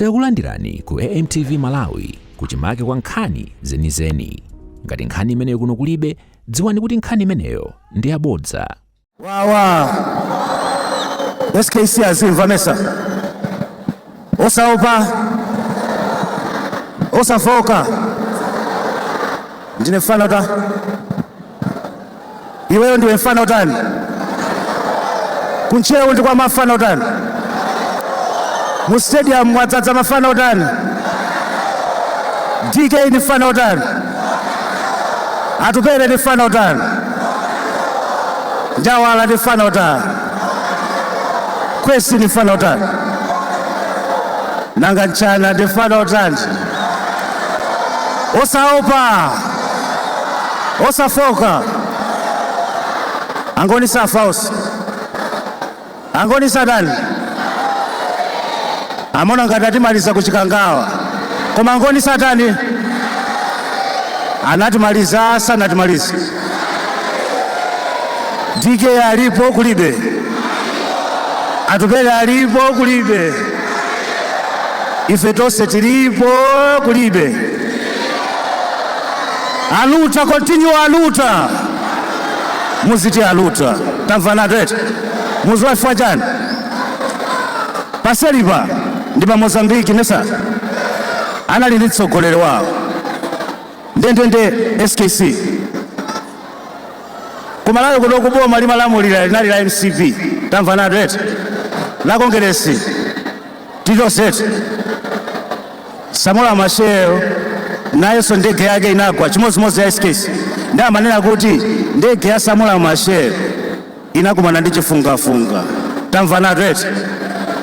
Takulandirani ku AMTV Malawi, kuchimake kwa nkhani zenizeni. Ngati nkhani imeneyo kuno kulibe, dziwani kuti nkhani imeneyo ndi yabodza. Wawa SKC azimva mesa, osaopa, osafoka. Ndine mfana uta, iweyo ndiwe mfana utani? Kuntcheu ndi kwa mafana utani? Mu stadium mwadzadza mafana utani? DK ndi mfana utani? Atupele ndi mfana utani? Njawala ndi mfana utani? Kwesi ndi mfana utani? Nanga mchana ndi mfana utani? Osaopa, osafoka. Angoni safa, angoni sadani amona ngati atimaliza kuchikangawa, koma angoni satani anatimaliza, sanatimaliza. DK alipo kulibe, Atupele alipo kulibe, ife tonse tilipo kulibe. Aluta continue, aluta muziti aluta, tamvana tete muziwafua chani paselipa ndi pa Mozambiki mesa anali ndi mtsogoleri wawo ndendende SKC. Kumalawi kuno kuboma limalamulira linali la MCP, tamvana tete, la Kongeresi titosete. Samora Machel nayenso ndege yake inagwa chimodzimodzi ya SKC, ndi amanena kuti ndege ya Samora Machel inakumana ndi chifungafunga, tamvana tete.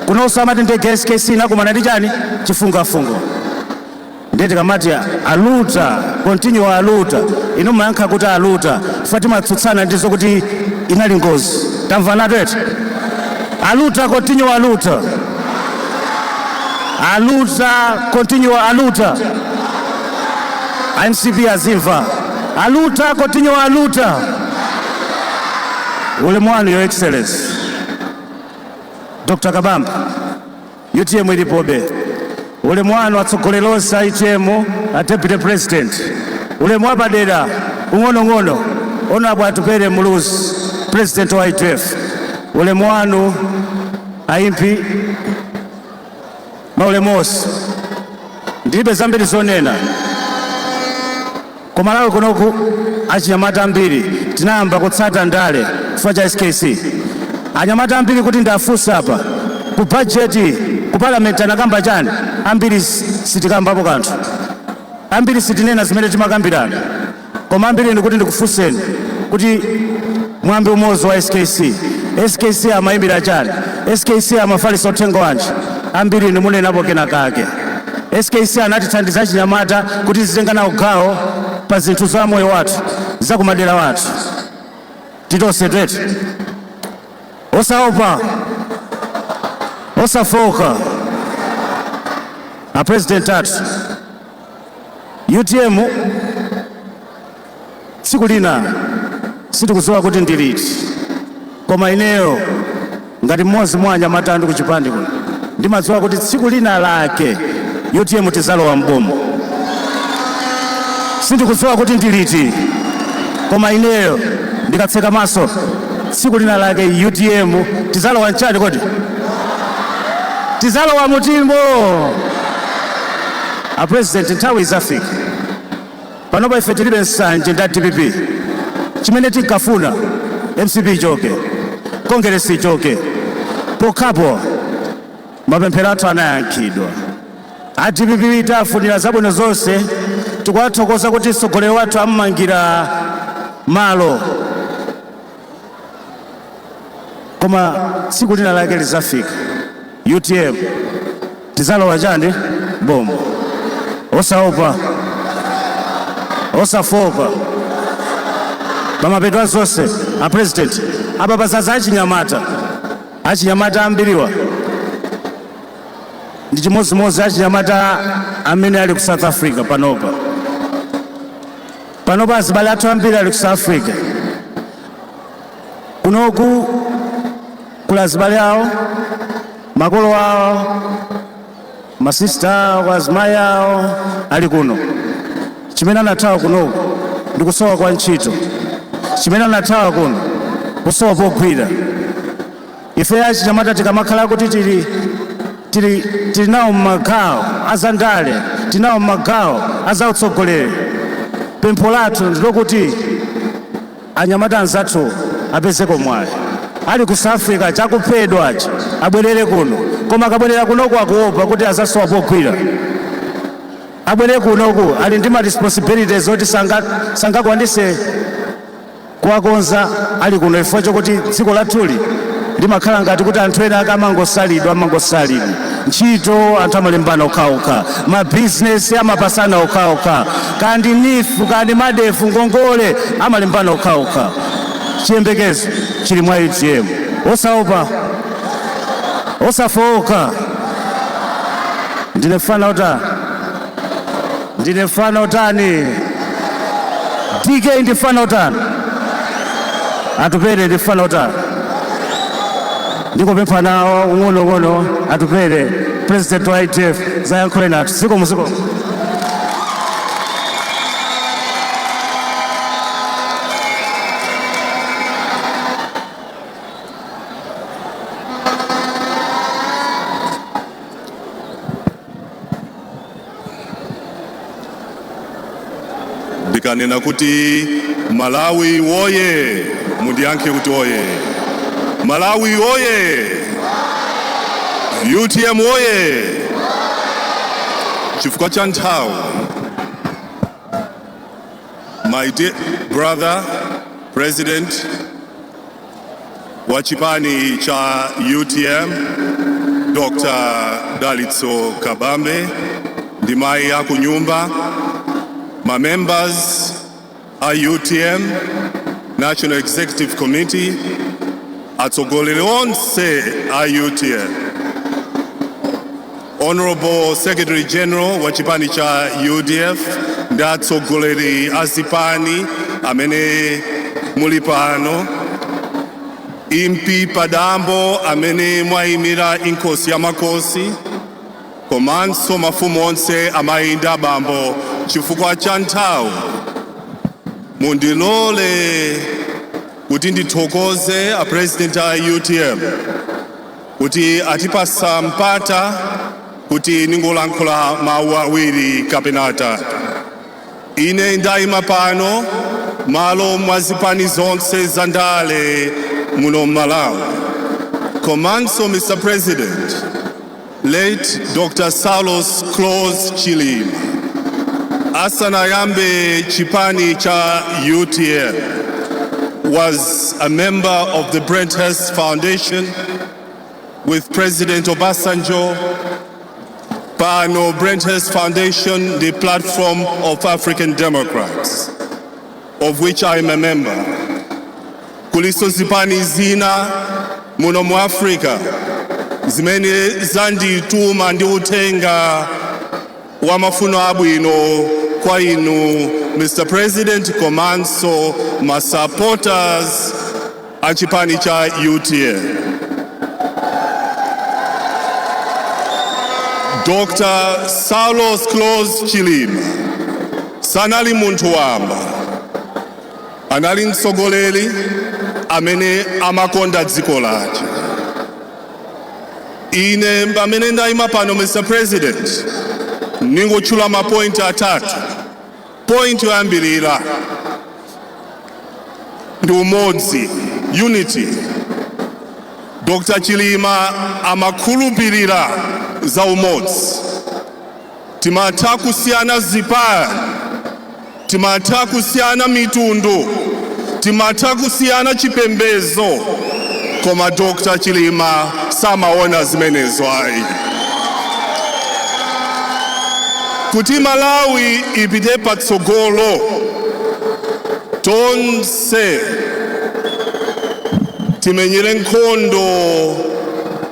Kunonso amati ndege ya SKC inakumana ndi chani? Chifungafunga. Ndeti kamati aluta continue, aluta, inu mayankha kuti aluta timatsutsana ndizo kuti inali ngozi, tamvana tete. Aluta continue, aluta, aluta continue, aluta. MCP azimva, aluta continue, aluta. Ulemu wanu, Your Excellency Dr. Kabambe, UTM ilipobe. Ulemu wanu atsogoleri onse a UTM, a Deputy President. Ulemu wapadera ung'onong'ono Honorable Atupele Muluzi, President wa UDF. Ulemu wanu a MP, maulemu onse. Ndilibe zambiri zonena. Kumalawi kunoku achinyamata ambiri tinayamba kutsata ndale chifukwa cha SKC. Anyamata ambiri kuti ndafunsa apa ku bajeti ku parliament anakamba chani, ambiri sitikambapo kanthu, ambiri sitinena zimene timakambirana. Koma ambiri ndikuti ndikufunseni kuti mwambi umodzi wa SKC, SKC amayimbira chani, SKC amafalisa uthenga wanji, ambiri ndimunenapo kena kake. SKC anatithandiza achinyamata kuti tizitenga nawo gawo pa zinthu za moyo wathu, za kumadera wathu. Titonse tete, osaopa, osafoka. A President athu, UTM tsiku lina sitikudziwa kuti ndiliti, koma ineyo ngati mmodzi mwa anyamata andi kuchipandi kuno ndimadziwa kuti tsiku lina lake UTM tizalowa mboma. Sindikudziwa kuti ndiliti, koma ineyo ndikatseka maso, tsiku lina lake UTM tizalowa mchani? Kodi tizalowa mutimbo? A President, nthawi izafika. Panopa ife tilibe nsanje nda DPP. Chimene tinkafuna, MCP ichoke, Kongeresi ichoke. Pokhapo mapemphero athu anayankhidwa. A DPP tafunira zabwino zonse, tikuwathokoza kuti mtsogoleri wathu ammangira malo, koma tsiku lina lake lizafika, UTM tizalowa chani? Boma. Osaopa, osafoka. Pamapeto zonse, a President, apa pazaza achinyamata. Achinyamata ambiriwa ndi chimodzimodzi achinyamata amene ali ku South Africa panopa. Panopa azibale athu ambiri ali ku South Africa. Kunoku kuli azibale awo, makolo awo. Masista awo, azimayi awo ali kuno. Chimene anathawa kunoku ndi kusowa kwa ntchito. Chimene anathawa kuno, kusowa pogwira. Ife achinyamata tikamakhala kuti tili nawo mmagawo azandale, tinawo mmagawo azautsogoleri, pempho lathu ndilokuti anyamata anzathu apezeko mwayi. Ali ku South Africa, chakuphedwachi, abwerere kuno, koma akabwerera kunoku akuopa kuti azasowa pogwira. Abwere kunoku ali ndi ma responsibilities oti sangakwanise kuwakonza ali kuno, chifukwa chokuti dziko lathuli limakhala ngati kuti anthu ena akamangosalidwa, amangosalidwa ntchito, anthu amalembana okhaokha, mabizinesi amapasana okhaokha, kandi NEEF, kandi MEDEF, ngongole amalembana okhaokha. Chiyembekezo chili mwa UTM. Osaopa, osafowoka. Ndine fana uta, ndine fana utani? DK ndi fana utani? Atupere ndi fana utani? Ndikupempha nawo ung'onoung'ono, Atupere, president wa UDF, zayankhule nathu. Zikomo, zikomo. Ndikanena kuti Malawi woye, mundiyankhe kuti oye. Malawi oye! UTM oye! Chifukwa cha nthawi, my dear brother president wa chipani cha UTM, Dr. Dalitso Kabambe, ndi mayi akunyumba, ma members a UTM National Executive Committee, atsogoleri onse a UTM, Honorable Secretary General wa chipani cha UDF ndi atsogoleri a zipani amene muli pano, Impi Padambo amene mwayimira Inkosi ya Makosi, komanso mafumu onse, amayi ndi abambo, chifukwa cha nthawi mundilole kuti ndithokoze a president a UTM kuti atipasa mpata kuti ningolankhula mawu awiri kapena atatu. Ine ndayima pano malo mwa zipani zonse za ndale muno Malawi, komanso Mr. President, late Dr. Saulos Klaus Chilima asanayambe chipani cha UTM was a member of the Brenthurst Foundation with President Obasanjo. Pano Brenthurst Foundation, the platform of African Democrats, of which I am a member. Kuliso zipani zina muno mu Africa zimene zandituma ndi uthenga wa mafuno abwino kwa inu Mr. President, komanso ma supporters a chipani cha UTM. Dr. Saulos Klaus Chilima sanali munthu wamba, anali mtsogoleri amene amakonda dziko lake. Ine pamene ndayima pano, Mr. President, ningotchula mapointi atatu. Point yoyambirira ndi umodzi, unity. Dr. Chilima amakhulupirira za umodzi. Timatha kusiyana zipani, timatha kusiyana mitundu, timatha kusiyana chipembedzo, koma Dr. Chilima samaona zimenezo ayi. Kuti Malawi ipite patsogolo, tonse timenyere nkhondo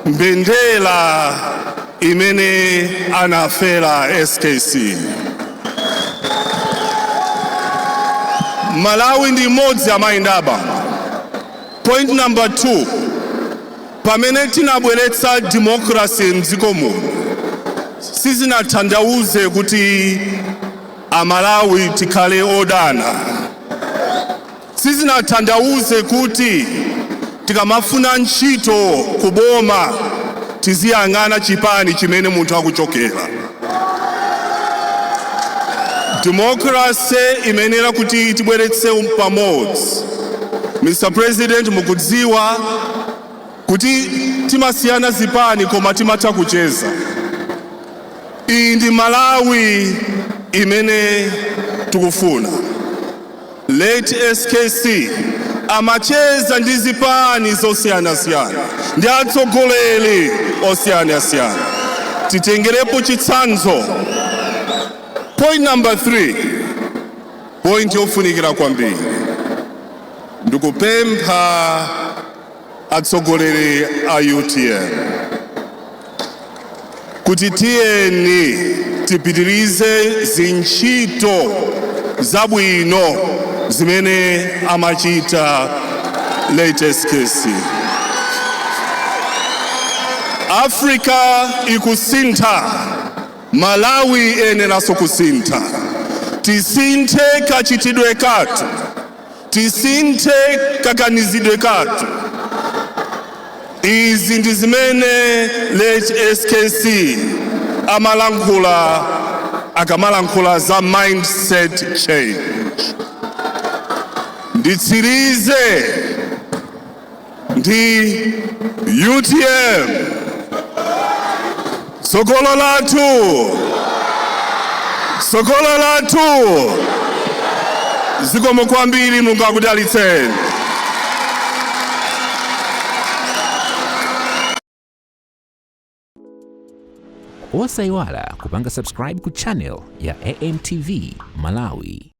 mbendera imene anafera SKC. Malawi ndi imodzi, amayi ndi abambo. Point number 2, pamene tinabweretsa democracy mdziko muno, Sizinatanthauze kuti Amalawi tikhale odana. Sizinatanthauze kuti tikamafuna ntchito kuboma tiziyang'ana chipani chimene munthu akuchokera. Democracy imenera kuti tibweretse pamodzi. Mr President, mukudziwa kuti timasiyana zipani koma timatha kucheza. Iyi ndi Malawi imene tikufuna. Late SKC amacheza ndi zipani zosiyanasiyana ndi atsogoleri osiyanasiyana. Titengerepo chitsanzo. Point number 3, point yofunikira kwambiri, ndikupempha atsogoleri a UTM kuti tiyeni tipitirize zintchito zabwino zimene amachita late SKC. Africa ikusintha, Malawi eneranso kusintha. Tisinthe kachitidwe kathu, tisinthe kaganizidwe kathu. Izi ndi zimene late SKC amalankhula akamalankhula za mindset change. Nditsirize ndi UTM, tsogolo lathu, tsogolo lathu. Zikomo kwambiri, Mulungu akudalitseni. Osayiwala kupanga subscribe ku channel ya AMTV Malawi.